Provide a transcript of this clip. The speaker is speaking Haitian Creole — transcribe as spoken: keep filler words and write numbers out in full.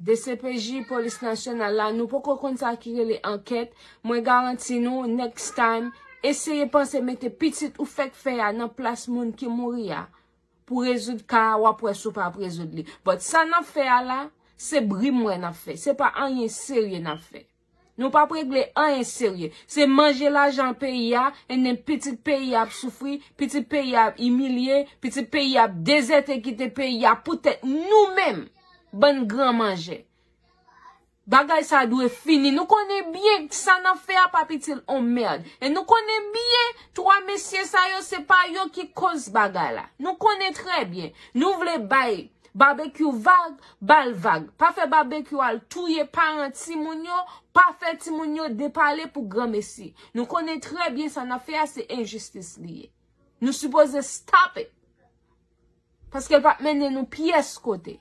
D C P J, Polis Nasyonal la, nou poko konn sa ki rele ankèt. Mwen garanti nou, next time, eseye panse mete pitit ou fèk fè a nan plas moun ki mouri a. Pou rezoud ka a, w ap wè si w p ap rezoud li. But sa n ap fè a la, se bri m wè n ap fè. Se pa anyen serye n ap fè. Nou p ap regle anyen serye. Se manje lajan peyi a, and then pitit peyi a ap soufri, pitit peyi a ap imilye, pitit peyi a ap dezète kite peyi a poutèt nou menm, bann gran manjè. Bagay sa dwe fini. Nou konnen byen sa n ap fè a p ap itil on mèd. E nou konnen byen twa mesye sa yo se pa yo ki koz bagay la. Nou konnen trè byen. Nou vle bay Babekyou vag, ba l vag. Pa fè Babekyou al touye paran timoun yo, pa fè timoun yo depale pou granmesi. Nou konnen trè byen sa n ap fè a se enjistis li ye. Nou sipoze stop it. Paske l p ap mennen nou pyès kote.